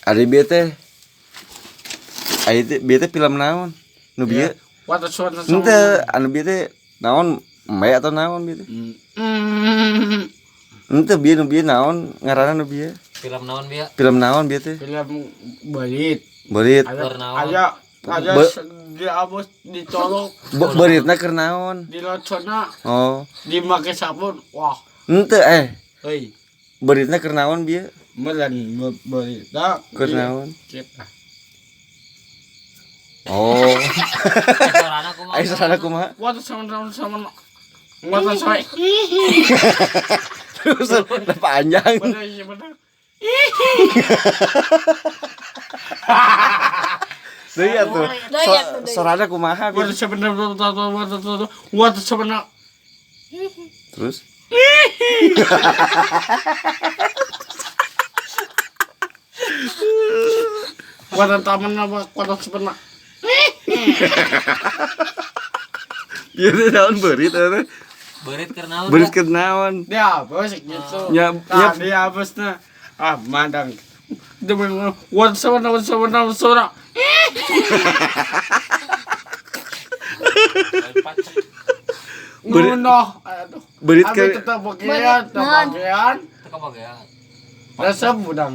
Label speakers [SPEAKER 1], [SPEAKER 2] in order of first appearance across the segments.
[SPEAKER 1] Ari bieu teh. Ari teh bieu teh film naon? Nu bieu?
[SPEAKER 2] What the what the
[SPEAKER 1] Henteu, anu bieu teh naon? Embe atau naon bieu teh? Henteu bieu nu bieu naon ngaranna nu bieu?
[SPEAKER 3] Film naon bieu?
[SPEAKER 1] Film naon bieu teh?
[SPEAKER 2] Film berit.
[SPEAKER 1] Beurit.
[SPEAKER 2] Aya
[SPEAKER 3] Naon?
[SPEAKER 2] aya aya diabos dicolok.
[SPEAKER 1] Beuritna keur naon?
[SPEAKER 2] Dilocona.
[SPEAKER 1] Oh.
[SPEAKER 2] Dimake sabun. Wah.
[SPEAKER 1] Henteu eh.
[SPEAKER 2] Heuy.
[SPEAKER 1] Beuritna keur naon bieu?
[SPEAKER 2] Meureun beritna
[SPEAKER 1] Keur naon?
[SPEAKER 2] Kita.
[SPEAKER 1] Oh.
[SPEAKER 3] Sorana kumaha?
[SPEAKER 1] Ayo sorana kumaha?
[SPEAKER 2] What the sama sama sama. What the sama.
[SPEAKER 1] Terus udah panjang.
[SPEAKER 2] Bener bener.
[SPEAKER 1] Deui atuh.
[SPEAKER 4] Deui atuh, deui.
[SPEAKER 1] Sorana kumaha
[SPEAKER 2] What
[SPEAKER 1] bieu?
[SPEAKER 2] the sebener what the what the sebener.
[SPEAKER 1] Terus
[SPEAKER 2] What the taman apa what the sebener.
[SPEAKER 1] Ieu teh naon beurit eta teh?
[SPEAKER 3] Beurit keur naon?
[SPEAKER 1] Beurit keur naon?
[SPEAKER 2] Dia apa sih gitu.
[SPEAKER 1] Nya
[SPEAKER 2] Nah,
[SPEAKER 1] nya
[SPEAKER 2] dia apa sih? Ah, mandang. What sebener what sebener what sebener.
[SPEAKER 1] Beurit-
[SPEAKER 2] Ngunoh, aduh.
[SPEAKER 1] Beurit
[SPEAKER 2] Abi
[SPEAKER 1] keur
[SPEAKER 2] tetap bagian, tetap bagian.
[SPEAKER 3] Teu kabagean.
[SPEAKER 2] Resep udang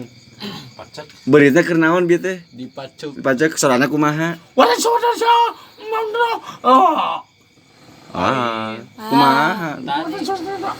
[SPEAKER 1] Beuritna keur naon bieu teh?
[SPEAKER 2] dipacuk.
[SPEAKER 1] Dipacak sorana kumaha?
[SPEAKER 2] What sebener sebener. Oh.
[SPEAKER 1] Ah, kumaha?
[SPEAKER 3] Tadi
[SPEAKER 2] What sebener.